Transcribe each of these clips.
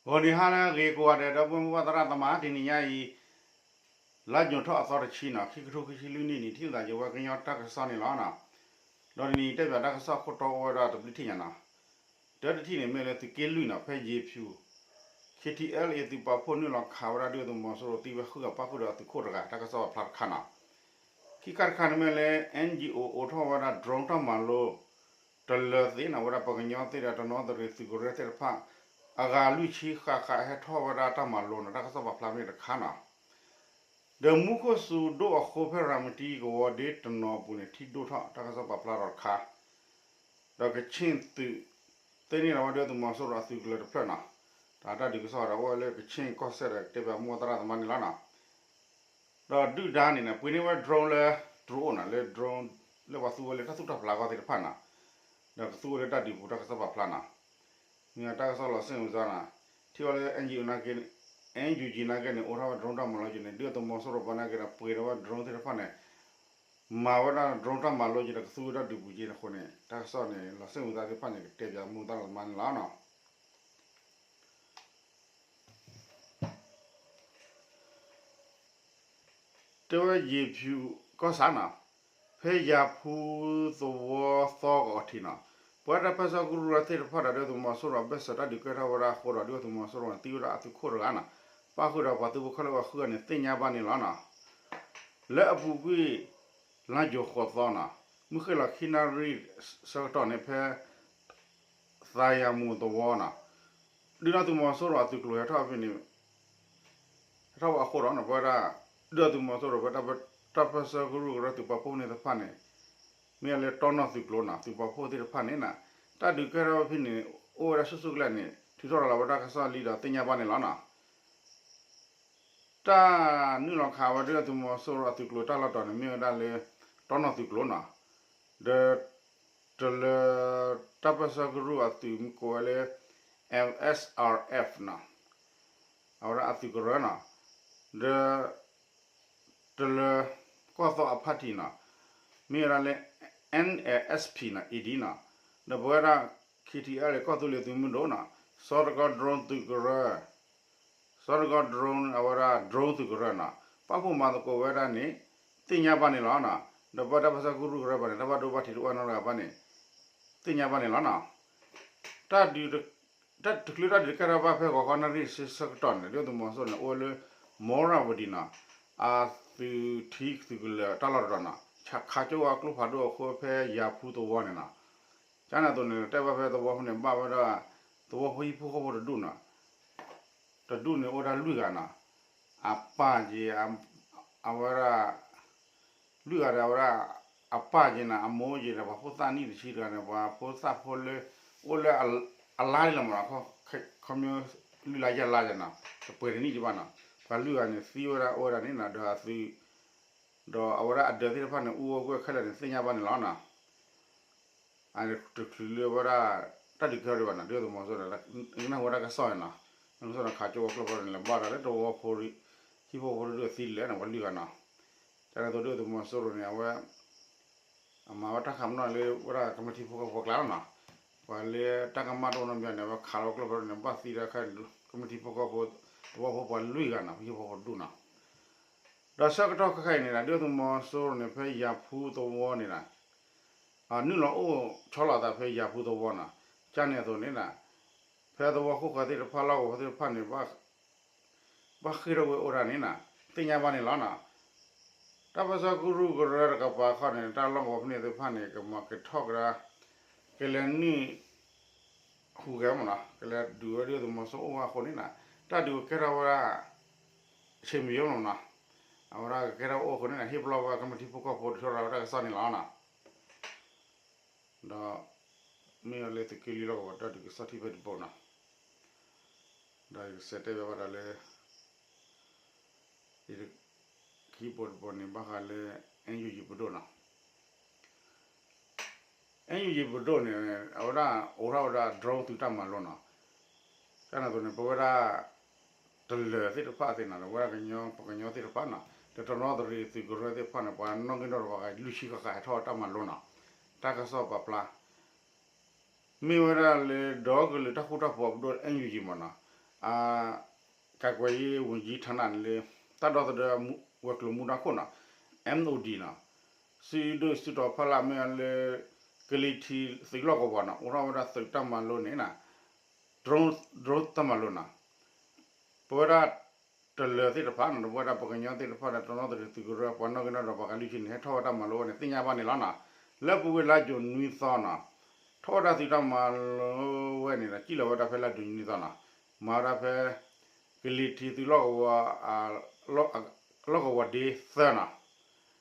ဂီၤနံၤဟါလၢအဂ့ၤကိးဂၤဒဲး ဒီပုၢ်ဝဲၢ်မိၢ်ပၢ်သရၣ်သမါ တနံၤညါအံၤ လါယူၤထီၣ်အသီတဆံနီၤ ခံကထိခံဆံလွံၢ်နံၣ်န့ၣ် ထံၣ်လိာ်သးယဝဲကညီတၢ်ကစီၣ်န့ၣ်လီၤနီၤ. ဒီးတနံၤအံၤတဲဘၣ်တၢ်ကစီၣ်ခိၣ်တီအိၣ်ဝဲဒၣ်တဘျုးထံၣ်ညါနီၤ. တၢတထံၣ်န့ၣ်မ့ၢ်လၢသုးက့လွံၢ်နီၤ ဖဲယ့ၤဖၠူၣ် ခ့ထံအဲလ်အ့ သုးပာ်ဖှိၣ်နုာ်လီၤခးဝဲဒၣ်ဒုၣ်ဒါသုးမီၤစိရိၤသံဝဲဃုဂၤ ပၣ်ဃုာ်ဒီးအသုးခိၣ်တဂၤ တၢ်ကစီၣ်ပာ်ဖျါတခါနီၤ. ခံခါတခါန့ၣ်မ့ၢ်လၢ NGO အိးထီၣ်ဝဲဒၣ် drone တၢ်မၤလိ တလၢသ့နီၤ ဝဲဒၣ်ပှၤကညီသ့ၣ်ဒီးတနီသရံၣ်သုးကရၢသ့ၣ်တဖၣ် အဂၤလွံၢ်ဆံဃၣ်ဃၣ်ဟဲထီၣ်ဝဲဒၣ်တၢ်မၤလိနီၤ တၢ်ကစီၣ်ပာ်ဖျါမ့ၢ်တခါနီၤ. ဒီးမူခိၣ်စူၤဒိၣ်အဃိ ဖဲရၤမတံကဝီၤဒ့တနီၤအပူၤန့ၣ် ထံဒိၣ်ထီၣ် တၢ်ကစီၣ်ပာ်ဖျါထီၣ်တခါ ဒီးကခ့ၣ်သုး သ့န့ၢ်လီၤဝဲဒၣ်ဒုၣ်ဒါသုးမီၤစိရိၤအသုးကလၢၤတဖျၢၣ်နီၤ. တၢ်တၢ်ဒုးကစီၣ်ဒီးအိၣ်ဝဲလၢကခ့ၣ်ကီၢ်စဲၣ်ဒီးတဲဘၣ်မိၢ်သရၣ်သမါန့ၣ်လီၤနီၤ. ဒီးဒုၣ်ဒါန့ၣ်နီၤ ပှ့ၤန့ၢ်ဝဲ drone လၢတရူးအိၣ်နီၤ လၢ drone လၢပှၤသူဝဲလၢတၢ်သူၣ်တၢ်ဖျးအဂီၢ်သ့ၣ်တဖၣ်နီၤ. ဒီးကသူဝဲလၢတၢ်ဒုးပူၤ တၢ်ကစီၣ်ပာ်ဖျါနီၤ. မ့ၢ်တၢ်ကစီၣ်လီၤစ့ၣ်မုာ်စၢ်နီၤ ထံၣ်ဝဲလၢ NUG နာ်က့ NUG နာ်က့န့ၣ် အိးထီၣ်ဝဲ drone တၢ်မၤလိက့ၤန့ၣ် ဒုၣ်ဒါသုးမီၤစိရိၤပှၤနာ်က့ဒီး ပှ့ၤဒီးဝဲ drone သ့ၣ်တဖၣ်န့ၣ် မၤဝဲဒၣ် drone တၢ်မၤလိက့ၤဒီးကသူဝဲဒၣ်ဒုးပူၤက့ၤအဃိန့ၣ် တၢ်ကစီၣ်န့ၣ် လီၤစ့ၣ်မုာ်စၢ်သ့ၣ်တဖၣ်န့ၣ် ကတဲပၠးမိၢ်သရၣ်သမါန့ၣ်လီၤနီၤ. တဲဝဲယ့ၤဖၠူၣ်ကီၢ်ဆၣ်နီၤ ဖဲယၤဖူသဝီသီကအီၤထံးနီၤ ပဝဲဒၣ်တၢ်ပၢဆှၢကရူၢ်ကရၢသ့ၣ်တဖၣ်ဒီး ဒုၣ်ဒါသုးမီၤစိရိၤအဘၢၣ်စၢၤတၢ်ဒုးကဲထီၣ်ဝဲဒၣ်အဃိဒီး ဒုၣ်ဒါသုးမီၤစိရိၤန့ၣ် သံဝဲဒၣ်အသုးခိၣ်တဂၤနီၤ ပၣ်ဃုာ်ဒီးပှၤသုးဖိခဲလၢာ်ဝဲဃုဂၤန့ၣ် သ့ၣ်ညါဘၣ်န့ၣ်လီၤနီၤ. လၢအပူၤကွံာ် လါယူၤဃိးသီနီၤ မုၢ်ဃ့ၢ်လီၤခံနၣ်ရံၣ်ဆၢကတီၢ်န့ၣ် ဖဲ သးယၤမူးသဝီနီၤ ဒုၣ်ဒါသုးမီၤစိရိၤအသုးကျိၤဟဲထီၣ်ဖဲန့ၣ် ဟဲထီၣ်ဝဲအဃိဒီးနီၤ ပဝဲဒၣ် ဒုၣ်ဒါသုးမီၤစိရိၤ ပဝဲတၢ်ပၢဆှၢကရူၢ်ကရၢသုးပာ်ဖှိၣ်န့ၣ်သ့ၣ်တဖၣ်န့ၣ် မ့ၢ်လၢတီနီၢ်သုးကျိၤနီၤ သုးပာ်ဖှိၣ်သ့ၣ်တဖၣ်န့ၣ်နီၤ တၢ်ဒုးကဲထီၣ်ဖဲန့ၣ် အိၣ်ဝဲဒၣ်ဆူၣ်ဆူၣ်ကလဲာ်န့ၣ် ထုးထီၣ်ရၤလီၤဝဲတၢ်ကစီၣ်လံဒီးသ့ၣ်ညါဘၣ်န့ၣ်လီၤနီၤ. တၢ်နုာ်လီၤခးဝဲဒၣ်ဒုၣ်ဒါသုးမီၤစိရိၤအသုးကျိၤတၢ်လီၢ်တတီၤန့ၣ် မ့ၢ်ဝဲဒၣ်လၢ တီနီၢ်သုးကျိၤနီၤ ဒီး တလၢ တၢ်ပၢဆှၢကရူၢ်အသုးမ့ၢ်ကိးဝဲလၢ M S R F နီၤ အဝဲဒၣ်အသုးကရၢနီၤ ဒီး တလၢ ကီၢ်သီအဖါတံၢ်နီၤ မ့ၢ်ဝဲဒၣ်လၢ N A S P နီၤ A D နီၤ ဒီးပဝဲဒၣ် K T L ကီၢ်သူလ့ၤသုးမုၢ်ဒိၣ်နီၤ စီၤတကီ drone သုးကရၢ စီၤတကီ drone အဝဲဒၣ် drone သုးကရၢနီၤ ပာ်ဖှိၣ်မၤသကိးဝဲဒၣ်န့ၣ် သ့ၣ်ညါဘၣ်န့ၣ်လီၤနီၤ ဒီးပဝဲတၢ်ပၢဆှၢကရူၢ်ကရၢဘၣ်န့ၣ် တၢ်ဘၣ်ဒိဘၣ်ထံးတအိၣ်နီတဂၤဘၣ်န့ၣ် သ့ၣ်ညါဘၣ်န့ၣ်လီၤနီၤ. တၢ်ဒုး တၢ်တချုးတၢ်ဒုးကဲထီၣ်ဘၣ်ဖဲဂီၤခီနၣ်ရံၣ်ဆၢကတီၢ်န့ၣ် ဒုၣ်ဒါသုးမီၤစိရိၤန့ၣ် အိၣ်ဝဲလၢ မီရၣ်ဝတံၤနီၤ အသုးထံသုးကလၢၤတၢ်လီၢ်တတီၤနီၤ ခးကၠိဝဲအကျိဖးဒိၣ်အဃိဖဲယၤဖူသဝီန့ၣ်နီၤ ကန့ၣ်အသိးန့ၣ် တဲဘၣ်ဖဲသဝီဖိန့ၣ် ဘၣ်ဝဲဒၣ် သဝီဖိဟံၣ်ဖိဃီဖိတဒူၣ်နီၤ တဒူၣ်န့ၣ်အိၣ်ဒၣ်လွံၢ်ဂၤနီၤ အပၢ်က့ၤ အဝဲဒၣ် လွံၢ်ဂၤဒီးအဝဲဒၣ် အပၢ်က့ၤနီၤ အမိၢ်က့ၤဒီး ပှၤဖိသၣ်နံၣ်တဆံတဂၤန့ၣ် ပှၤဖိသၣ်ဖိလၢ အိၣ်လၢ အလါလံလီၤမးနီၤ ခီဖျိလွံၢ်လါယဲၢ်လါယဲၢ်နီၤ တပှဲၤတနံၣ်ကဘၣ်နီၤ ပှၤလွံၢ်ဂၤန့ၣ် သံဝဲဒၣ်အိၣ်ဝဲဒၣ်န့ၣ်နီၤ ဒီးအသုး ဒီးအဝဲဒၣ်အဒၢးသ့ၣ်တဖၣ်န့ၣ် အူဝဲကွံာ်ခဲလၢာ်န့ၣ် သ့ၣ်ညါဘၣ်န့ၣ်လီၤနီၤ. အတချုးလၢဝဲဒၣ် တၢ်ဒုးကဲထီၣ်ဒံးဘၣ်နီၤ ဒုၣ်ဒါသုးမီၤစိရိၤန့ၣ် နၢ်ဟူဝဲဒၣ်ကစီၣ်န့ၣ်နီၤ ဒုၣ်ဒါသုးမီၤစိရိၤန့ၣ် ခးကၠိဝဲကျိဖးဒိၣ်န့ၣ် လဲၤဘၣ်ဒီးလၢသဝီဖိ ဟံၣ်ဖိဃီဖိတဒူၣ်သံလဲၣ်န့ၣ် ပှၤလွံၢ်ဂၤနီၤ ကန့ၣ်အသိးဒုၣ်ဒါသုးမီၤစိရိၤန့ၣ် အဝဲ အမၤဝဲတၢ်ခးပနီၣ်လၢဝဲဒၣ်ကမျၢၢ်ထံဖိကီၢ်ဖိအကျါလီၤနီၤ ပှၤလၢတၢ်ကမၣ်တအိၣ်နီတမံၤန့ၣ် အဝဲခးလီၤကျိဖးဒိၣ်န့ၣ် ဘၣ်သံတၢ်ခဲန့ၣ် ကမျၢၢ်ထံဖိကီၢ်ဖိ သဝီဖိပှၤလွံၢ်ဂၤနီၤ ဟံၣ်ဖိဃီဖိတဒူၣ်နီၤ ဒီးဆၢကတီၢ်ခဲခါအံၤန့ၣ်ဒီး ဒုၣ်ဒါသုးမီၤစိရိၤန့ၣ် ဖဲယၤဖူသဝီန့ၣ်ဒီး နုာ်လီၤအိၣ်ဆီလီၤသးဖဲယၤဖူသဝီနီၤ ကန့ၣ်အသိးန့ၣ်ဒီး ဖဲသဝီခိၣ်ဃၢၤသ့ၣ်တဖၣ် လီၢ်ကဝီၤသ့ၣ်တဖၣ်န့ၣ် ဘၣ်ဃ့ၢ်ထီၣ်ဝဲအိၣ်ဒၣ်န့ၣ်နီၤ သ့ၣ်ညါဘၣ်န့ၣ်လီၤနီၤ တၢ်ပၢဆှၢကရူၢ်ကရၢတကပၤခီန့ၣ် တၢ်လီၢ်ကဝီၤဖဲန့ၣ်သ့ၣ်တဖၣ်န့ၣ် ကမၤက့ၤထီၣ်ကဒါ ကလဲၤနုာ် ဟူးဂဲၤမ့ၢ်နီၤ ကလဲၤဒုးဝဲဒုၣ်ဒါသုးမီၤစိရိၤအိၣ်ဝဲအဃိန့ၣ်နီၤ တၢ်ဒုးကကဲထီၣ်ဝဲဒၣ် ဆ့မုၢ်ယိမ့ၢ်နီၤ အဝဲဒၣ်ကကဲထီၣ်အိၣ်အဃိန့ၣ်နီၤ ဟ့ၣ်ပလီၢ်ဝဲကမျၢၢ်ထံဖိကီၢ်ဖိ ဒုးထီၣ်ရၤဝဲတၢ်ကစီၣ်န့ၣ်လီၤနီၤ ဒီး မ့ၢ်ဝဲလၢသုးက့လွံၢ်လီၢ်ကဝီၤတၢ်ဒုးကစီၣ်ထံၣ်ဖဲတဘိနီၤ ဒီးယကစးတဲဘၣ်ဝဲဒၣ်လၢ ခံဘိတဘိန့ၣ် ဘၣ်ဃးလၢ NUG ပဒိၣ်နီၤ NUG ပဒိၣ်န့ၣ် အဝဲဒၣ်အိးထီၣ်ဝဲဒၣ် drone သုးတၢ်မၤလိနီၤ ကန့ၣ်အသိးန့ၣ် ပဝဲဒၣ် တလၢၤသ့ၣ်တဖၣ်သ့ၣ်နီၤ ဒီးဝဲဒၣ်ကညီ ပှၤကညီသ့ၣ်တဖၣ်နီၤ ဒီးတနီသရံၣ်သုးကရၢသ့ၣ်တဖၣ်န့ၣ် ပှၤနီၣ်ဂံၢ်နီၣ်ဒွးဂၤ လွံၢ်ဆံဃၣ်ဃၣ်ဟဲထီၣ်တၢ်မၤလိနီၤ တၢ်ကစီၣ်ပာ်ဖျါ မ့ၢ်ဝဲဒၣ်လၢဒီကလုာ်တၢ်ဃူတၢ်ဖိးအပဒိၣ် NUG မ့ၢ်နီၤ ကကွဲးယံၤ ဝန်ကြီးဌာနန့ၣ်လၢ တၢ်ဒီသဒၢဝဲၤကျိၤမူဒါခိၣ်နီၤ M O D နီၤ စုဒိၣ်စုတီၤဖီလာ်မ့ၢ်လၢ ကလံၤထံးသုးလီၢ်ကဝီၤနီၤ အိးထီၣ်ဝဲဒၣ်သုးတၢ်မၤလိန့ၣ်နီၤ drone drone တၢ်မၤလိနီၤ ပဝဲဒၣ်တလၢၤသ့ၣ်တဖၣ်နီၤ ပဝဲဒၣ်ပှၤကညီသ့ၣ်တဖၣ်ဒီး တနီသရံၣ်သုးကရၢ ပှၤနီၣ်ဂံၢ်နီၣ်ဒွးပှၤကလုာ်ကၠ့န့ၣ် ဟဲထီၣ်ဝဲတၢ်မၤလိဝဲန့ၣ် သ့ၣ်ညါဘၣ်န့ၣ်လီၤနီၤ. လၢပူၤကွံာ်လါယူၤနွံသီနီၤ ထီၣ်ဝဲဒၣ်သုးတၢ်မၤလိဝဲန့ၣ်ဒီး စံၣ်လီၤဝဲဒၣ်ဖဲလါယူၤနွံသီနီၤ မၤဝဲဒၣ်ဖဲ ကလံၤထံးသုးလီၢ်ကဝီၤ လီၢ်ကဝီၤဒ့သၢနီၤ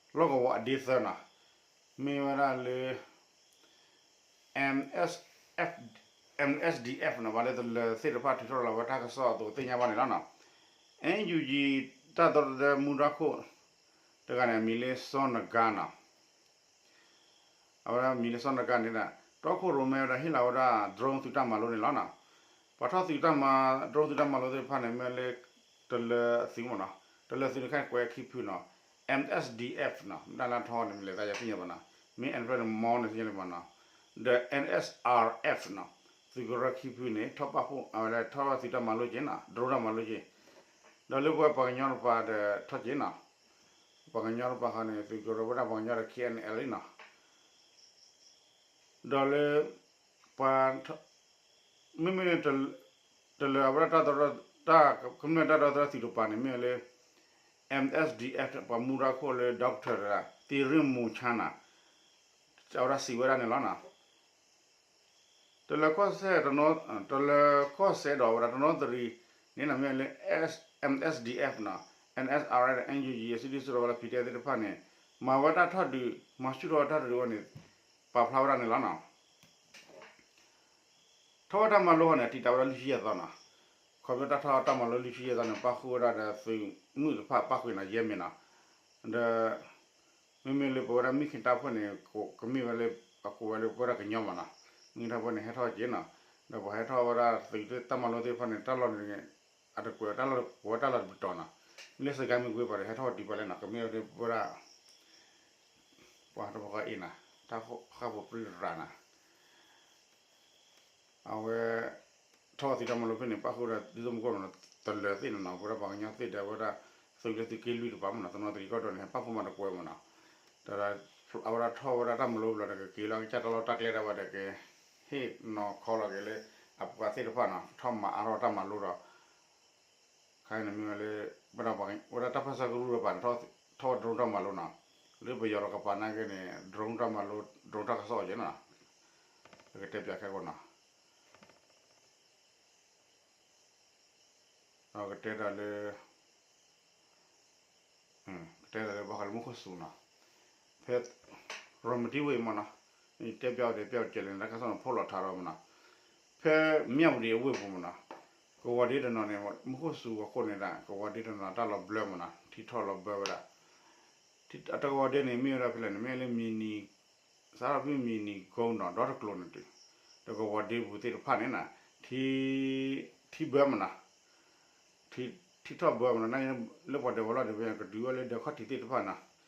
လီၢ်ကဝီၤအဒ့သၢနီၤ မ့ၢ်ဝဲဒၣ်လၢ M S F M S D F နီၤ ဘၣ်လၢတလၢၤသ့ၣ်တဖၣ်ထုးထီၣ်လီၤဝဲတၢ်ကစီၣ်အသိးသ့ၣ်ညါဘၣ်န့ၣ်လီၤနီၤ. N U G တၢ်ဒီသဒၢမူဒါခိၣ် တဂၤန့ၣ် အမံၤလၢစီနကါနီၤ အဝဲဒၣ်မံၤလၢစီနကါန့ၣ်ဒီး တီခိၣ်ရိၣ်မဲဝဲဒၣ်ဟ့ၣ်လီၤဝဲဒၣ် drone သုးတၢ်မၤလိန့ၣ်လီၤနီၤ. ပှၤထီၣ်သုးတၢ်မၤ drone သုးတၢ်မၤလိသ့ၣ်တဖၣ်န့ၣ် မ့ၢ်လၢ တလၢၤသုးမ့ၢ်နီၤ တလၢၤသုးန့ၣ်ခဲအံၤကွဲးခံဖုနီၤ M S D F နီၤ မ့ၢ်တၢ်လၢထီန့ၣ် မ့ၢ်လဲၤသးယၤသ့ၣ်ညါဘၣ်နီၤ မ့ၢ် Android န့ၣ် မီန့ၣ်သ့ၣ်ညါလံမ့ၢ်နီၤ ဒီး N S R F နီၤ သုးကရၢခံဖုန့ၣ် ထီၣ်ပာ်ဖှိၣ် အဝဲလဲၤထီၣ်သုးတၢ်မၤလိက့ၤနီၤ drone တၢ်မၤလိက့ၤ ဒီးလၢပဝဲပှၤကညီတပၤဒီးထီၣ်က့ၤနီၤ ပှၤကညီတပၤဃီန့ၣ် သုးကရၢဝဲဒၣ်ပှၤကညီဒီး K N L နီၤ ဒီးလၢ ပှၤ မ့မ့ၢ်န့ၣ် တလၢၤအဝဲဒၣ်တၢ် ကမျၢၢ်တၢ်ဒီသဒၢသုးတပၤန့ၣ် မ့ၢ်လၢ M S D F ပှၤမူဒါခိၣ်လၢ doctor သံရ့ၣ်မူဆါနီၤ အဝဲဒၣ်စံးဝဲဒၣ်န့ၣ်လီၤနီၤ တလၢၤကီၢ်စဲၣ် တလၢၤကီၢ်စဲၣ်ဒီးဝဲဒၣ်တနီသရံၣ်န့ၣ်နီၤ မ့ၢ်လၢ M S D F နီၤ N S R F N U G စုဒုၣ်စုတီၤဝဲလၢ P D F သ့ၣ်တဖၣ်န့ၣ် မၤဝဲတၢ်ထီၣ်ဒုး မၤဆူၣ်ထီၣ်ဝဲတၢ်ထီၣ်ဒုးဝဲန့ၣ် ပာ်ဖျါဝဲဒၣ်န့ၣ်လီၤနီၤ ထီၣ်ဝဲတၢ်မၤလိဃီန့ၣ် အတံာ်တာ်ဝဲဒၣ်လွံၢ်ဆံယဲၢ်သီနီၤ ခီဖျိတၢ်ထီၣ်တၢ်မၤလိလွံၢ်ဆံယဲၢ်သီန့ၣ် ပၣ်ဃုာ်ဝဲဒၣ်ဒီးသုးမုၢ်တဖၣ်ပၣ်ဃုာ်နီၤ ယဲၢ်မံၤနီၤ ဒီး မ့မ့ၢ်လၢပဝဲဒၣ်မုၢ်ခ့တၢ်ဖှိၣ်န့ၣ် ကမ့ၢ်ဝဲလၢအကိးဝဲလၢပဝဲဒၣ်ကညီမ့ၢ်နီၤ မုၢ်ခ့တၢ်ဖှိၣ်န့ၣ် ဟဲထီၣ်က့ၤနီၤ ဒီးပှၤဟဲထီၣ်ဝဲဒၣ်သုးတၢ်မၤလိသ့ၣ်တဖၣ်န့ၣ် တၢ်လီၢ်န့ၣ် အတကွဲးတၢ်လီၢ် ပဝဲတၢ်လီၢ်တပတီၢ်နီၤ မ့ၢ်လၢစကဲမုၢ်ကွ့ပှၤဒီး ဟဲထီၣ်ဝဲဒံးပှၤလဲၣ်နီၤ ကမ့ၢ်ဝဲဒၣ်ပဝဲဒၣ် ပှၤတပှၤဃီအံၤနီၤ တၢ်ဃၣ်ဖိပြံရၤနီၤ အဝဲ ထီၣ်သုးတၢ်မၤလိဖဲန့ၣ် ပၣ်ဃုာ်ဝဲဒၣ်ဒ်သိးမူကီၢ်နီၤ တလၢၤသ့ၣ်နီၤနီၤ ပဝဲဒၣ်ပှၤကညီသ့ၣ်ဒီး အဝဲဒၣ်သုးလၢသုးက့လွံၢ်တပၤမ့ၢ်နီၤ တနီသရံၣ်ကီၢ်ဒီးန့ၣ် ဟဲပၣ်ဖှိၣ်မၤတကွဲမ့ၢ်နီၤ တ အဝဲဒၣ်ထီၣ်ဝဲဒၣ်တၢ်မၤလိဘျီဒီး ကက့ၤလီၤကစၢ်တၢ်လီၢ်တၢ်ကျဲဒၣ်ဝဲဒီး ကဟ့ၣ်နီၤခီလီၤက့ၤလၢ အပှၤသ့ၣ်တဖၣ်နီၤ ထီၣ်မၤအါထီၣ်တၢ်မၤလိဒီး ခါန့ၣ်မ့ၢ်ဝဲလၢ ဝဲဒၣ်တၢ်ပၢဆှၢကရူၢ်တပၤန့ၣ် ထီၣ်ဝဲ drone တၢ်မၤလိနီၤ လၢပယီၤတကပၤနာ်က့န့ၣ် drone တၢ်မၤလိ drone တၢ်ကစီၣ်က့နီၤ ကတဲပၠးခဲကိးနီၤ ကတဲတၢ်လၢ ကတဲတၢ်လၢဘၣ်ဃးလၢမူခိၣ်စူၤနီၤ ဖဲ ရမတံဝ့ၢ်မ့ၢ်နီၤ တဲပၠးအီၤတဲပၠးအီၤကဲလဲၣ်န့ၣ် တၢ်ကစီၣ်န့ၣ် ဖီၣ်လီၤထးဒီးမ့ၢ်နီၤ ဖဲမၠၣ်ဝတံၤအဝ့ၢ်ပူၤမ့ၢ်နီၤ ကဝီၤဒ့တနီၤန့ၣ် မူခိၣ်စူၤအဃိန့ၣ်ဒၣ် ကဝီၤဒ့တနီၤတၢ်လီၤဘျၢမ့ၢ်နီၤ ထံထီၣ်လီၤဘၢဝဲဒၣ် တကဝီၤဒ့န့ၣ် မ့ၢ်ဝဲဒၣ်ဖဲလဲၣ်န့ၣ် မ့ၢ်လၢမံၤနံၤ စးထီၣ်ဖဲမံၤနံၤကိနီၤ ဒီတကျိၤန့ၣ်တုၤ တကဝီၤဒ့ပူၤသ့ၣ်တဖၣ်န့ၣ်နီၤ ထံ ထံဘၢမ့ၢ်နီၤ ထံထီၣ်ဘၢမ့ၢ်နီၤ လၢပှၤဒၢးဝဲလီၢ်ဒံးဝဲ ကတုၤဝဲလၢဒၢးခီၣ်ထံးသ့ၣ်တဖၣ်နီၤ ပှၤလဲၤပှၤက့ၤလၢ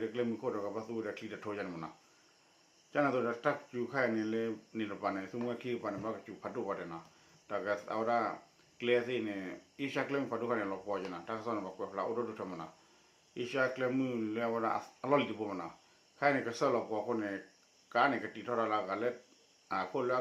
ကျဲမုၢ်ခိၣ်ဒီး ကဘၣ်သူဝဲဒီးချံတထိယါန့ၣ်မ့ၢ်နီၤ ကန့ၣ်အသိးဒီး တၢ်စူၤခါအံၤန့ၣ်လၢ န့ၣ်တပၤန့ၣ် သူမွဲချံတပၤန့ၣ် ဘၣ်ကစူၤဖးဒိၣ်ဝဲဒၣ်နီၤ တၢ်ကအဝဲဒၣ် ကျဲသ့ၣ်န့ၣ် အ့ရှါကျဲမုၢ်ဖးဒိၣ်ခါန့ၣ် လီၤပှီၤက့ၤနီၤ တၢ်ကစီၣ်န့ၣ် ပှၤကွဲးဖျါအိၣ်ဒိၣ်ဒိၣ်ထီၣ်မ့ၢ်နီၤ အ့ရှါကျဲမုၢ်လၢအဝဲဒၣ်အလီၢ်လံၤတဘိမ့ၢ်နီၤ ခါအံၤန့ၣ် ကစၢၢ်လီၤပှီၤအဃိန့ၣ် ကါန့ၣ် ကတံာ်ထီၣ်တၢ်လၢအဂၤလၢ အခိၣ်လၢအ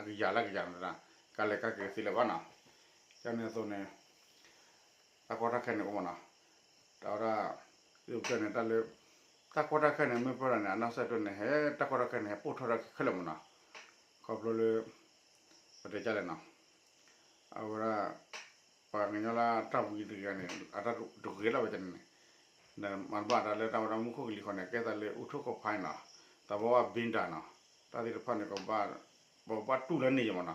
ကယၤလၢကယၤန့ၣ် ကါလဲၤကါက့ၤသ့လၢၤဘၣ်နီၤ ကန့ၣ်အသိးန့ၣ် တၢ်ကီတၢ်ခဲန့ၣ်အိၣ်မ့ၢ်နီၤ တၢ်ဝဲဒၣ် ဒ်ပတဲန့ၣ် တၢ်လၢ တၢ်ကီတၢ်ခဲန့ၣ် မ့ၢ်ပၢၢ်ဒၣ်န့ၣ် အနီၢ်ကစၢ်ဒၣ်န့ၣ် ဟဲ တၢ်ကီတၢ်ခဲန့ၣ် ဟဲပိၢ်ထီၣ်တၢ်ခဲလၢာ်မ့ၢ်နီၤ ခီဖျိလၢ ပတဲဒ်လဲၣ်နီၤ အဝဲဒၣ် ပှၤကညီလၢတၢ်ဝံတဂၤန့ၣ် အတၢ်တဂ့ၤလၢ်ဝဲန့ၣ် မၤတဘၣ်တၢ်လၢတၢ်ဝဲဒၣ်မူခိၣ်ကလံၤဃီန့ၣ် ကဲသးလၢအူထိၣ်ကီၢ်ဖးနီၤ သးဘီဝါဘ့တၢ်နီၤ တၢ်သ့ၣ်တဖၣ်န့ၣ် ကဘၣ် ပဘၣ်တူၢ်လၢန့ၣ်ယဲမ့ၢ်နီၤ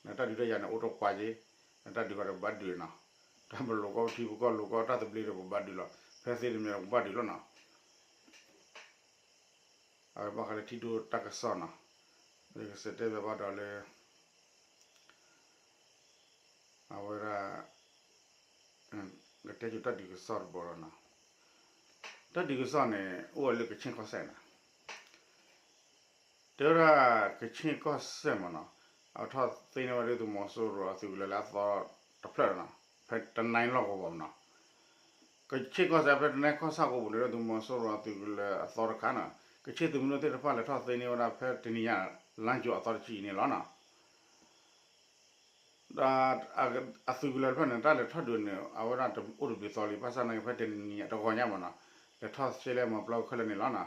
နတၢ်ဒုးတၢ်ယၤန့ၣ် အိၣ်တပှၤက့ နတၢ်ဒုးဃီဒီးပဘၣ်ဒုးနီၤ တၢ်ပလိာ်ကီၢ်ပထံပကီၢ်လိာ်ကီၢ်တၢ်သဘျ့ဒီးပဘၣ်ဒုးလီၤ ဖဲသ့ၣ်တမံၤဒီးပဘၣ်ဒုးလီၤနီၤ အဝဲဘၣ်ဃးလၢထံဒိၣ်တၢ်ကစီၣ်နီၤ ကစံးတဲဘၣ်ဘၣ်ဒီးလၢ အဝဲဒၣ် ကတဲကၠိတၢ်ဒုးကစီၣ်တဘိလီၤနီၤ တၢ်ဒုးကစီၣ်န့ၣ် အိၣ်ဝဲလၢကဆ့ၣ်ကီၢ်စဲၣ်နီၤ တဲဝဲဒၣ်ကဆ့ၣ်ကီၢ်စဲၣ်မ့ၢ်နီၤ အထီၣ်သ့န့ၢ်ဝဲဒၣ်သုးမီၤစိရိၤအသုးကလၢၤလၢအသီ တဖျၢၣ်နီၤ, ဖဲတနံၤလီၢ်ကဝီၤမနီၤ, ကချ့ၣ်ကီၢ်စဲၣ်ဖဲတနံၤကီၢ်ဆၣ်ကဝီၤပူၤန့ၣ် ဒုၣ်ဒါသုးမီၤစိရိၤအသုးကလၢၤအသီတခါနီၤ, ကချ့ၣ်သုးမုၢ်ဒိၣ်သ့ၣ်တဖၣ် လဲၤထီၣ်သ့န့ၢ်ဝဲဒၣ်ဖဲတနံၤညါ လါယူၤအသီတဆံအံၤန့ၣ်လီၤနီၤ. ဒီးအသုးကလၢၤတဖျၢၣ်န့ၣ် တၢ်လဲၤထီၣ်ဒုးန့ၣ် အဝဲဒၣ်တအိၣ်တဘျုးသီလံ, ဘၣ်ဆၣ်သနာ်က့ဖဲတနံၤညါတဂီၤညါမနီၤ, လဲၤထီၣ်ရှဲလဲၣ်မၤပျီခဲလၢာ်န့ၣ်လီၤနီၤ.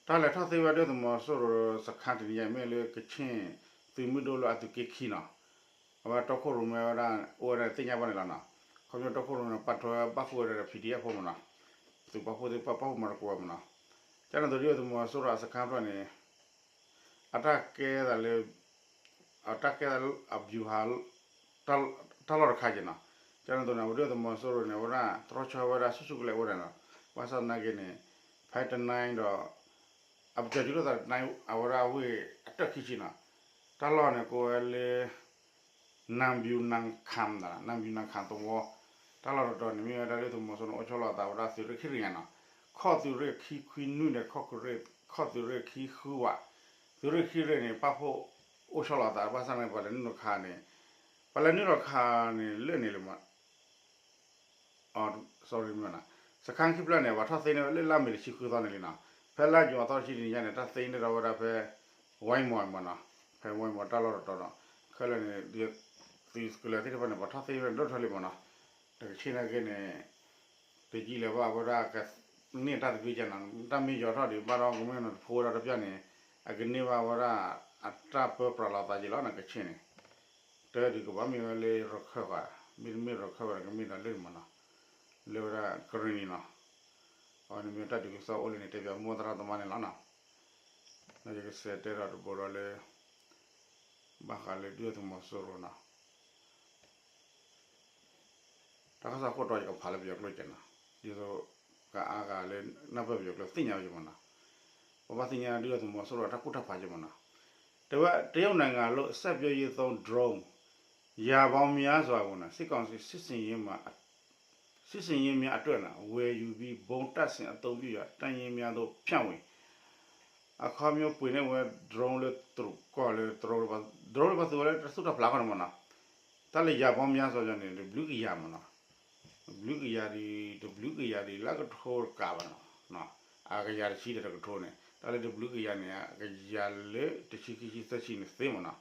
တၢ်လဲၤထီၣ်သ့ဝဲဒုၣ်ဒါသုးမီၤစိရိၤစခါတနံၤညါ မ့ၢ်လၢကချ့ၣ်သုးမုၢ်ဒိၣ်လၢအသုးက့ခံနီၤ, အဝဲတီခိၣ်ရိၣ်မဲဝဲဒၣ် အိၣ်ဝဲဒၣ်သ့ၣ်ညါဘၣ်န့ၣ်လီၤနီၤ. ခီဖျိတီခိၣ်ရိၣ်မဲန့ၣ် ပာ်ထွဲပာ်ဃုာ်ဝဲဒၣ်ဒီး PDF ဖိမနီၤ, သုးပာ်ဖှိၣ်သ့ၣ်တဖၣ်ပာ်ဖှိၣ်မၤသကိးဝဲမနီၤ. ကန့ၣ်အသိးဒုၣ်ဒါသုးမီၤစိရိၤအစခါဖျၢၣ်န့ၣ် အတၢ်ကဲသးလၢ အတၢ်ကဲသးလၢအဗျူဟာ တၢ်လီၢ်တခါက့ၤနီၤ. ကန့ၣ်အသိးန့ၣ် အဝဲဒုၣ်ဒါသုးမီၤစိရိၤန့ၣ် အဝဲဒၣ်တြီဆၢဝဲဒၣ်ဆူၣ်ဆူၣ်ကလဲာ်အိၣ်ဒၣ်နီၤ. ဘၣ်ဆၣ်သနာ်က့န့ၣ် ဖဲတနံၤဒီး အပကၠီၤကၠိလိာ်သးတနံၤ အဝဲဒၣ်ဝ့ၢ်အတၢၢ်ခံဆံနီၤ. တၢ်လီၢ်န့ၣ်ကိးဝဲလၢ နၢဘံနၢခၣ် နၢဘံနၢခၣ်သဝီ, တၢ်လီၢ်တတီၤန့ၣ် မ့ၢ်ဝဲဒၣ်ဒုၣ်ဒါသုးမီၤစိရိၤန့ၣ် အိၣ်ဆီလီၤအသးဝဲဒၣ်သုးရ့ၣ်ခံတကယၤနီၤ, ခီၣ်သုးရ့ၣ်ခံခွံနွံဒီး ခီၣ်သုးရ့ၣ်ခံဃုဝး, သုးရ့ၣ်ခံရ့ၣ်န့ၣ် ပာ်ဖှိၣ်အိၣ်ဆီလီၤအသး ဘၣ်ဆၣ်န့ၣ် ပှၤလဲၤနုာ်လီၤခးန့ၣ်, ပှၤလဲၤနုာ်လီၤခးန့ၣ်လၢန့ၣ်လၢ စခါခံဖျၢၣ်န့ၣ် ပှၤထီၣ်သ့န့ၢ်ဝဲလၢလါမ့ၤတဆံဃုသီန့ၣ်လံနီၤ. ဖဲလါယူၤအသီတဆံတနံၤညါန့ၣ် တၢ်သ့န့ၢ်ဒီးဝဲဒၣ်ဖဲ ဝဲမီၤမနီၤ, ဖဲဝဲမီၤတၢ်လီၢ်တတီၤဒီး ခဲလၢာ်န့ၣ် သုးကလၢၤသ့ၣ်တဖၣ်န့ၣ် ပှၤထီၣ်သ့ဝဲဒၣ်ဒိၣ်ထီၣ်လံမနီၤ. တကဆ့ၣ်နာ်က့န့ၣ် တယံာ်လၢၤဘၣ်ဝဲဒၣ်ကန့ၢ်တၢ်သဘျ့ကနီၤ, တၢ်မ့ၢ်ယီၤထီၣ်ဒံးဘၣ်ဒီး ကမ့ၢ်နီၤတဖိဝဲဒၣ်တပျၢ်န့ၣ် အကန့ၢ်ဘၣ်ဝဲဒၣ်အတၢ်ပၢပြးလီၤသးက့ၤလီၤနီၤ ကဆ့ၣ်န့ၣ် တၢ်ဒုးကဘၣ်မ့ၢ်ဝဲလၢရခၢၣ်ဃီ, မ့တမ့ၢ်ရခၢၣ်ဝဲဒၣ်ကမ့ၢ်ဒီးလၢမနီၤ, လၢဝဲဒၣ်ကရ့ၣ်နံၤနီၤ. အဝဲန့ၣ်မ့ၢ်တၢ်ဒုးကစီၣ်အိၣ်လၢန့ၣ် တဲပၠးမိၢ်သရၣ်သမါန့ၣ်လီၤနီၤ. ဒီးယကစးတဲဒီးတဘိဒီးလၢ ဘၣ်ဃးလၢဒုၣ်ဒါသုးမီၤစိရိၤနီၤ တၢ်ကစီၣ်ခိၣ်တီယကဖးလၢပယီၤကျိာ်က့ၤနီၤ, ဒ်သိးကအါဂၤလၢနၢ်ပၢၢ်ပယီၤကျိာ်သ့ၣ်ညါဝဲက့ၤမနီၤ. ပဘၣ်သ့ၣ်ညါဒုၣ်ဒါသုးမီၤစိရိၤအတၢ်ကူၣ်တၢ်ဖးက့ၤမနီၤ. တဲဝဲ တရုတ်နိုင်ငံလုံး စိုက်ပျိုးရေးသုံး drone ရာပေါင်းများစွာကို စစ်ကောင်စီစစ်ဆင်ရေးမှ စစ်ဆင်ရေးများအတွက် ဝယ်ယူပြီး ဗုံးတပ်ဆင်အသုံးပြုရာ တပ်ရင်းများသို့ ဖြန့်ဝေ အခီပညီပှ့ၤန့ၢ်ဝဲ drone လၢတရူးကီၢ်လၢ drone လၢ drone လၢပှၤသူဝဲလၢတၢ်သူၣ်တၢ်ဖျးခီန့ၣ်မနီၤ. တၢ်လၢ ရာပေါင်းများစွာ န့ၣ် တဘျုးကယၤမနီၤ. တဘျုးကယၤဒ် တဘျုးကယၤဒ် လၢကထိတကးဘၣ်နီၤ, အကယၤတဆံဒီးတကထိန့ၣ် တၢ်လၢတဘျုးကယၤန့ၣ် အကယၤလၢတဆံခံဆံသၢဆံန့ၣ်သ့မနီၤ.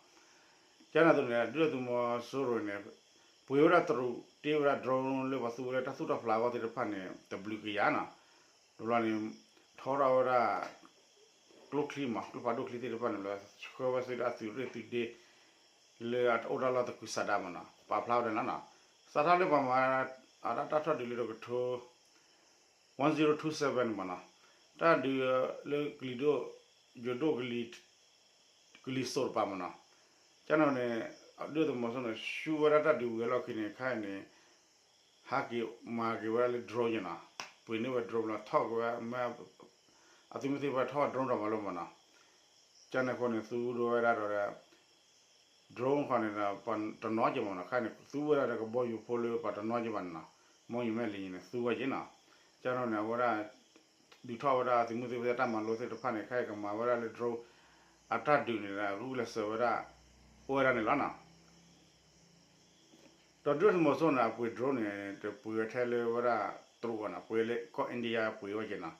ကန့ၣ်အသိးန့ၣ် ဒုၣ်ဒါသုးမီၤစိရိၤန့ၣ် ပှ့ၤဝဲဒၣ်တရူး တ့ဝဲဒၣ် drone လၢပှၤသူဝဲလၢတၢ်သူၣ်တၢ်ဖျးအဂီၢ်သ့ၣ်တဖၣ်န့ၣ် တဘျုးကယၤနီၤ. တဘျီန့ၣ် ထီထီၣ်ဝဲဒၣ် ကျိချံမး ကျိဖးဒိၣ်ချံသ့ၣ်တဖၣ်န့ၣ်လၢ ဆှၢဝဲစ့ၢ်ဒၣ်အသုးရ့ၣ်သုးဒ့ လၢအအိၣ်တၢ်လီၢ်သကုၤဆးဒးမနီၤ ပာ်ဖျါဝဲဒၣ်နီၤ. စးထီၣ်လၢပှၤမၤ အတၢ်ထီၣ်ဒုးလၢတကထိ one zero two seven မနီၤ, တၢ်ဒုးလၢကလံၤဒိၣ် ယိၤဒိၣ်ကလံၤ ကလံၤစိးတပၤမနီၤ. ကန့ၣ်န့ၣ် ဒုၣ်ဒါသုးမီၤစိရိၤန့ၣ် ဆူဝဲဒၣ်တၢ်ဒုးဝံၤအလီၢ်ခံန့ၣ် ခဲအံၤန့ၣ် ဟးက့ၤမၤက့ၤဝဲဒၣ်လၢ drone က့နီၤ, ပှ့ၤန့ၢ်ဝဲ drone လီၤ ထီၣ်က့ၤဝဲ မ့ၢ် အသုးမုၢ်သ့ၣ်တဖၣ်ထီၣ်ဝဲ drone တၢ်မၤလိမနီၤ. ကန့ၣ်အဃိန့ၣ် သူဒိၣ်ဝဲဒၣ်ဒီး drone ဃီန့ၣ်ဒီး ပှၤတနီၤက့မနီၤ, ခဲအံၤန့ၣ် သူဝဲဒၣ်ဒီးကဘီယူၤဖိလၢပှၤတနီၤက့ဘၣ်န့ၣ်နီၤ, မ့ၢ်ယမဲာ်လံန့ၣ် သူဝဲက့နီၤ. ကန့ၣ်န့ၣ် အဝဲဒၣ် ဒုးထီၣ်ဝဲဒၣ်သုးမုၢ်သ့ၣ်တဖၣ်တၢ်မၤလိသ့ၣ်တဖၣ်န့ၣ် ခဲအံၤကမၤဝဲဒၣ်လၢ drone အတၢ်ဒုးန့ၣ်ဒီး အရူလဲၤစၢၤဝဲဒၣ် အိၣ်ဝဲဒၣ်န့ၣ်လီၤနီၤ. ဒီးဒုၣ်ဒါသုးမီၤစိရိၤန့ၣ် အပှ့ၤ drone န့ၣ် တပှ့ၤဝဲထဲလၢဝဲဒၣ်တရူးဘၣ်နီၤ, ပှ့ၤလၢကီၢ် India ပှ့ၤဝဲက့နီၤ.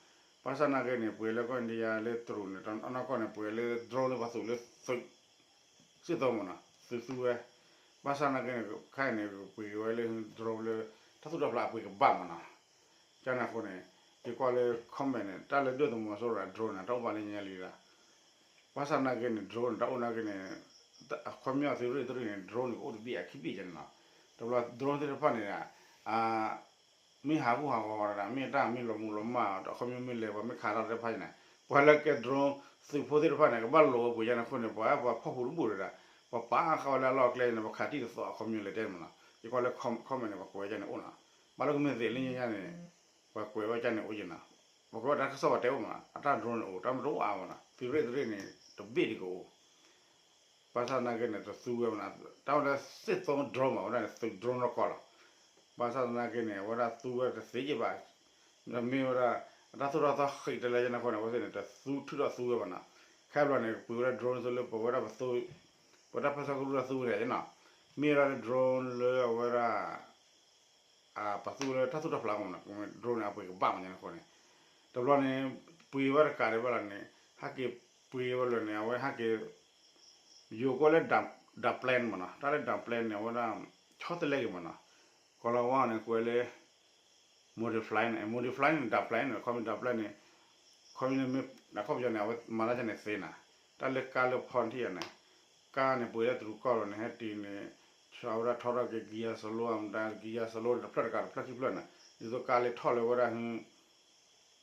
ဘၣ်ဆၣ်သနာ်က့န့ၣ် ပှ့ၤလၢကီၢ် India လၢတရူးန့ၣ် အနီၢ်ကီၢ်န့ၣ် ပှ့ၤလၢ drone လၢပှၤသူးလၢသုး စ့ၢ်ကီးမနီၤ, သုးသူဝဲ. ဘၣ်ဆၣ်သနာ်က့န့ၣ် ခဲအံၤန့ၣ် ပှ့ၤဝဲလၢ drone လၢ တၢ်သူၣ်တၢ်ဖျးအပှ့ၤကဘၣ်မနီၤ. ကန့ၣ်အဃိန့ၣ် ယကွၢ်လၢ comment န့ၣ် တၢ်လၢဒုၣ်ဒါသုးမီၤစိရိၤ drone န့ၣ် တၢ်အိၣ်ဘၣ်လၢညါလံဒၣ်. ဘၣ်ဆၣ်သနာ်က့န့ၣ် drone န့ၣ် တၢ်အိၣ်သနာ်က့န့ၣ် အခီပညီသုးရ့ၣ်တရ့ၣ်န့ၣ် drone န့ၣ် ကအိၣ်တဘ့ၣ်အခံဘ့ၣ်ကန့ၣ်နီၤ. တဘျီ drone သ့ၣ်တဖၣ်န့ၣ် မ့ၢ်ဟးဂူာ်ဟးဂီၤဒၣ် မ့ၢ်တၢ်မ့ၢ်လီၤမူလီၤမၢ် အခီပညီမ့ၢ်လဲၤပှၤမ့ၢ်ခးတၢ်သ့ၣ်တဖၣ်န့ၣ် ပှၤလၢကဲ drone သုးဖိသ့ၣ်တဖၣ်န့ၣ် ကဘၣ်လိာ်ဝဲပှ့ၤကန့ၣ်အဃိန့ၣ် ပှၤပှၤဖီၣ်ဟူးတဘူၣ်ဒၣ် ပှၤပာ်ဃာ်ဝဲလၢအလီၢ်အကျဲန့ၣ် ပှၤခးတံၢ်တသီအခီပညီလဲၤတဲမနီၤ. ယကွၢ်လၢ comment န့ၣ် ပှၤကွဲးဝဲကန့ၣ်အိၣ်နီၤ. ဘၣ်လၢကမ့ၢ်သ့ၣ်လၢညါန့ၣ် ပှၤကွဲးဝဲကန့ၣ်အိၣ်က့နီၤ. ပှၤကွဲးဝဲတၢ်ကစီၣ်ပှၤတဲအိၣ်မနီၤ အတၢ် drone န့ၣ်အိၣ် တၢ်မ့ၢ်တအိၣ်အါမနီၤ သုးရ့ၣ်တရ့ၣ်န့ၣ် တဘ့ၣ်တကအိၣ် ဘၣ်ဆၣ်သနာ်က့န့ၣ် တသူဝဲမနီၤ တၢ်ဝဲဒၣ် စစ်သုံး drone မး ဝဲဒၣ်န့ၣ် သုး drone နီၢ်ကီၢ်လီၤ. ဘၣ်ဆၣ်သနာ်က့န့ၣ် အဝဲဒၣ်သူဝဲတသ့က့ဘၣ် မ့ၢ်ဝဲဒၣ် အတၢ်သိၣ်တၢ်သီဃံးတလဲကန့ၣ်အဃိန့ၣ် အဝဲသ့ၣ်န့ၣ် တသူထုးထီၣ်သူဝဲဘၣ်နီၤ. ခဲဘျီန့ၣ် ပှ့ၤဝဲဒၣ် drone သိးလၢပဝဲဒၣ်ပသိ ပတၢ်ပၢဆှၢကရူၢ်တၢ်သူဝဲဒၣ်နီၤ. မ့ၢ်ဝဲဒၣ်လၢ drone လၢအဝဲဒၣ် ပှၤသူဝဲလၢတၢ်သူၣ်တၢ်ဖျးမးနီၤ, drone န့ၣ် အပှ့ၤကဘၣ်မးညါန့ၣ်အဃိန့ၣ်, တဘျီန့ၣ် ပှ့ၤဝဲတကးဒံးဘၣ်လီၤန့ၣ်, ဟဲက့ၤပှ့ၤဝဲလီၤန့ၣ် အဝဲဟဲက့ၤ ယိၤကိးလၢ down plan မးနီၤ, တၢ်လၢ down plan န့ၣ် အဝဲဒၣ် ဆီတလဲက့ၤမးနီၤ, ကီၤလၤဝါန့ၣ် ကွဲးလၢ modify န့ၣ်, modify န့ၣ် down plan န့ၣ်, ခီမ့ၢ် down plan န့ၣ်, ခီမ့ၢ်လၢမ့ၢ် အခီပညီန့ၣ် အဝဲမၤတၢ်ကန့ၣ်သ့နီၤ, တၢ်လၢကါလၢဖီနထံၣ်ယၤန့ၣ်, ကါန့ၣ် ပှ့ၤလၢတရူးကီၢ်လီၤန့ၣ် ဟဲတ့ၢ်န့ၣ်, ဆှၢဝဲဒၣ်ထီထီၣ်က့ၤ gear slow မတၤ gear slow တဖျၢၣ်တကးတဖျၢၣ်ခံဖျၢၣ်န့ၣ်, ဒ်သိးကါလၢထီၣ်လၢဝဲဒၣ်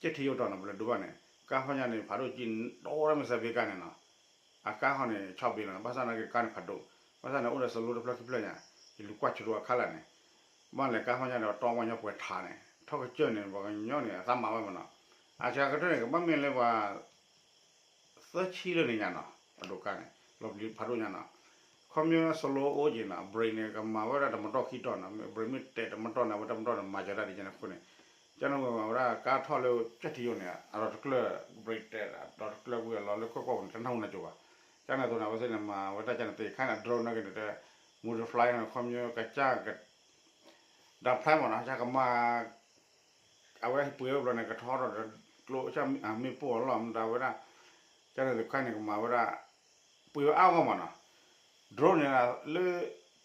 ကဲထံယိာ်တီၤန့ၣ် ပလဲၤဒိးဘၣ်န့ၣ် ကါဖီညါန့ၣ် ဖးဒိၣ်ကံ ဒီးဝဲဒၣ်မ့ၢ်စဲးဘ့ကါန့ၣ်နီၤ, အကါဟီန့ၣ် ဆီဘ့လီၤ, ဘၣ်ဆၣ်နာ်က့ကါန့ၣ်ဖးဒိၣ်, ဘၣ်ဆၣ်န့ၣ် အိၣ်ဒီး slow တဖျၢၣ်ခံဖျၢၣ်ညါ, ယလူၤကွၢ်ဆူးအခါလၢ်န့ၣ်, ဘၣ်လဲၤကါဖီညါဒီးတီဝဲညီပှဲၤထးန့ၣ် ထီၣ်ကစၢၢ်န့ၣ် ပှၤကညီန့ၣ် အသးမၤဝဲမးနီၤ, အဆၢကတၢၢ်န့ၣ် ကဘၣ်မ့ၢ်လၢပှၤ သၢဆံလၢန့ၣ်ညါနီၤ, အဒိးကါန့ၣ် လီၤပျံၤဖးဒိၣ်ညါနီၤ, ခီမ့ၢ် slow အိၣ်က့ၤနီၤ, brake န့ၣ် ကမၤဝဲဒၣ်တမတီၢ်ခံတီၢ်နီၤ, brake မ့ၢ်တဲာ်တမတီၢ်န့ၣ် အဝဲတမတီၢ်န့ၣ် မၤစၢၤတၢ်ဒ်န့ၣ်အဃိန့ၣ်, ကန့ၣ်ဝဲဝဲဒၣ်ကါထီၣ်လၢကဲထံယိာ်န့ၣ် အဒီတကျၢၢ် brake တဲာ် ဒီတကျၢၢ်ဝံၤအလီၢ်လၢကီၢ်ကီၢ်န့ၣ် တနၢ်ဟူနၤကၠိၤဘၣ်, ကန့ၣ်အသိးန့ၣ် အဝဲသ့ၣ်န့ၣ် မၤဝဲတၢ်ကန့ၣ်သ့ ခဲန့ၣ် drone နာ်က့န့ၣ် တဲ modify န့ၣ် ခီမ့ၢ်ကစၢ် down plan မးနီၤ, ကစၢ်ကမၤ အဝဲပှ့ၤဝဲဘျီန့ၣ် ကထီထီၣ်ဒီးကျိကစၢ်မ့ၢ်ပိၢ်အလီၢ်မတၤဝဲဒၣ်, ကန့ၣ်ခဲန့ၣ် ကမၤဝဲဒၣ် ပှ့ၤဝဲအါဂီၢ်မးနီၤ, drone န့ၣ် လၢ ယိၤ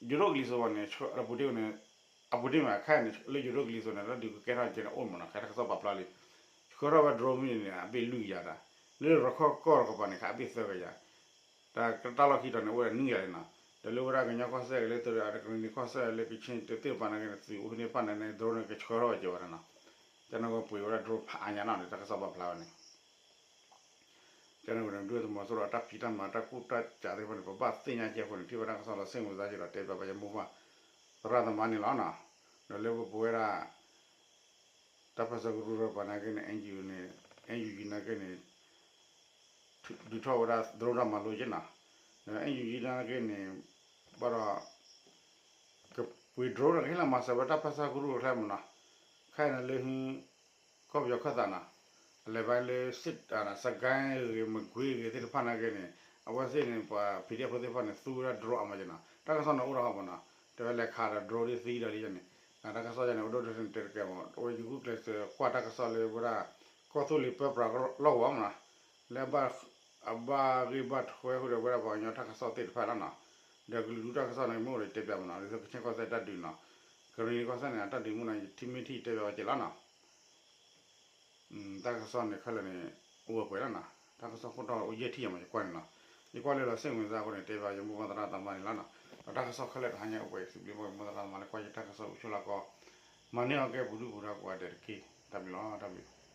ဒိၣ်ကလံၤစိးဘၣ်န့ၣ် အပူၤတ့ၢ်န့ၣ်, အပူၤတ့ၢ်မးခဲန့ၣ် လၢယိၤဒိၣ်ကလံၤစိးန့ၣ် တၢ်ဒုးကကဲထီၣ်ကဲန့ၣ်အိၣ်မးနီၤ, ခဲတၢ်ကစီၣ်ပာ်ဖျါလံ, ဆှၢထီၣ်ဝဲ drone မ့ၢ်န့ၣ် အဘ့ၣ်လွံၢ်ကယၤတၢ်, လၢရခီၣ်ကီၢ်တကပၤန့ၣ် ခဲအဘ့ၣ်သၢကယၤ တၢ်တၢ်လီၢ်ခံတီၤန့ၣ် အိၣ်ဝဲဒၣ်နွံကယၤလံနီၤ, ဒီးလၢဝဲဒၣ်ကညီကီၢ်စဲၣ်လၢ တရူးကရံၣ်နံၤကီၢ်စဲၣ်လၢ ကခ့ၣ်တသ့ၣ်တဖၣ်နာ်က့န့ၣ် သုးအိၣ်ဖဲန့ၣ်တဖၣ်န့ၣ် drone န့ၣ် ကဆှၢထီၣ်ဝဲက့ၤဝဲဒၣ်နီၤ, ကန့ၣ်ဝဲပှ့ၤဝဲဒၣ် drone ဖးအါညါနီၤန့ၣ် တၢ်ကစီၣ်ပာ်ဖျါဝဲန့ၣ် ကန့ၣ်ဝဲန့ၣ် ဒုၣ်ဒါသုးမီၤစိရိၤအတၢ်ဖံးတၢ်မၤတၢ်ကူၣ်တၢ်စးသ့ၣ်တဖၣ်န့ၣ် ပဘၣ်သ့ၣ်ညါကဲအဃိန့ၣ် ထံၣ်ဝဲတၢ်ကစီၣ်ဒီးတဲဘၣ်ပှၤယမိၢ်ပှၢ် သရၣ်သမါန့ၣ်လီၤနီၤ, ဒီးလၢပပဝဲဒၣ် တၢ်ပၢဆှၢကရူၢ်တကပၤနာ်က့န့ၣ် NGO န့ၣ် NUG နာ်က့န့ၣ် ဒုးထီၣ်ဝဲဒၣ် drone တၢ်မၤလိက့နီၤ, ဒီး NUG နာ်က့န့ၣ် ဘၣ်ဒီး ကပှ့ၤ drone န့ၣ် ကဟ့ၣ်လီၤမၤစၢၤဝဲတၢ်ပၢဆှၢကရူၢ်တဖျၢၣ်မးနီၤ, ခဲအံၤန့ၣ်လၢဟု ကီၢ်ပယီၤခၢၣ်သးနီၤ, အလဲၤဘၣ်လၢ စစ် စကဲဂ့ၤ မကွ့ဂ့ၤသ့ၣ်တဖၣ်နာ်က့န့ၣ် အဝဲသ့ၣ်န့ၣ် ပှၤ PDF ဖိသ့ၣ်တဖၣ်န့ၣ် သူဝဲဒၣ် drone အါမးက့နီၤ, တၢ်ကစီၣ်န့ၣ်အိၣ်ဒီးဟီၣ်မးနီၤ, တဲဝဲလဲၤခးဒီး drone ဒ်သံဒီးလံန့ၣ်, တၢ်ကစီၣ်ယၤန့ၣ် အိၣ်ဒိၣ်ဒိၣ်န့ၣ် တဲတကဲမး အဝဲယဂုာ်ကျဲးစၢးကွၢ်တၢ်ကစီၣ်လၢဝဲဒၣ် ကီၢ်သူလ့ၤပၢပြးလီၢ်ကဝီၤမးနီၤ, လၢ အဘၣ်ဂ့ၢ်ဘၣ်ထွဲဃုာ်ဒီးဝဲဒၣ်ပှၤကညီတၢ်ကစီၣ်သ့ၣ်တဖၣ်လီၤနီၤ, ဒီးကလုာ်ဒူၣ်တၢ်ကစီၣ်န့ၣ် မ့ၢ်အိၣ်ဒီးတဲပၠးမးနီၤ, ဒ်သိးကခ့ၣ်ကီၢ်စဲၣ်တၢ်ဒုးနီၤ, ကရံၣ်နံၤကီၢ်စဲၣ်န့ၣ် အတၢ်ဒုးမ့ၢ်နီၤ ယထံၣ်မ့ၢ်ထံၣ်တဲပၠးဝဲက့ၤလီၤနီၤ တၢ်ကစီၣ်န့ၣ်ခဲလၢာ်န့ၣ် အိၣ်ဝဲပှဲၤလီၤနီၤ, တၢ်ကစီၣ်ခိၣ်တီအိၣ်ယဲၢ်ထံၣ်ယၤမး ယကွၢ်န့ၣ်နီၤ, ယကွၢ်လၢလီၤစ့ၣ်ဝင်စားအဃိန့ၣ် တဲပၠးယမိၢ်ပှၢ်သရၣ်သမါန့ၣ်လီၤနီၤ, ဒီးတၢ်ကစီၣ်ခဲလၢာ်တဟါညါအိၣ်ပှဲၤ စံးဘျုးဘၣ်ယမိၢ်သရၣ်သမါလၢကွၢ်ယတၢ်ကစီၣ်အိၣ်ဆိးလၢကီး, မၤန့ၢ်အီၤကဲပူၤဒုၣ်ပူၤဒါကိးဂၤဒဲးတက့ၢ်, တၢ်ဘျုးလီၤ တၢ်ဘျုး